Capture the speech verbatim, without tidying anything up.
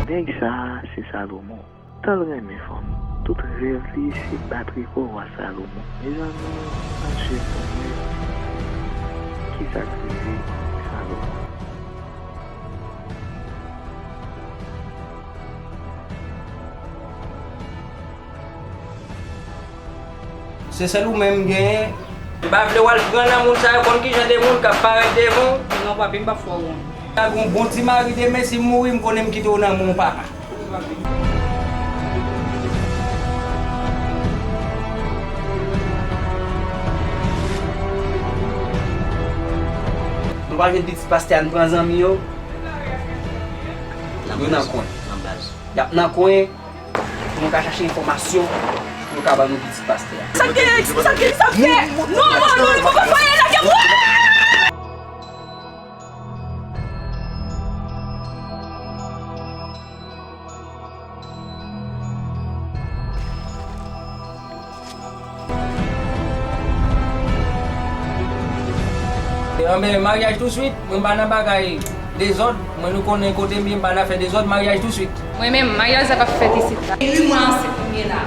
Nèg sa a se Salomon. Tan l renmen fanm, tout rèv li se bat rekò wa Salomon. Mezanmi, ann swiv pou n wè kisa k rive Salomon. Se sèl ou menm m genyen. M pa vle w al pran nan moun sa yo, konn kijan de moun k ap parèt devan w. Non, papi, m p ap fè w wont. Ou ta gen yon bon ti mari demen, si m mouri, m konnen m kite w nan men yon papa. Nou pa jwenn pitit pastè a, n pran zanmi yo. Yo nan kwen. Y ap nan kwen. Pou nou ka chache enfòmasyon pou nou ka ban nou pitit pastè a. Sa k genyen, sa k genyen, sa k fè? Non, non, non, non, papa, fè lage mwen! Anben, maryaj touswit, mwen pa nan bagay dezòd, mwen nou konnen kote m ye, m pa nan fè dezòd, maryaj touswit. Mwen menm, maryaj la p ap fèt isit la. E ui, mwen ansent kounye la.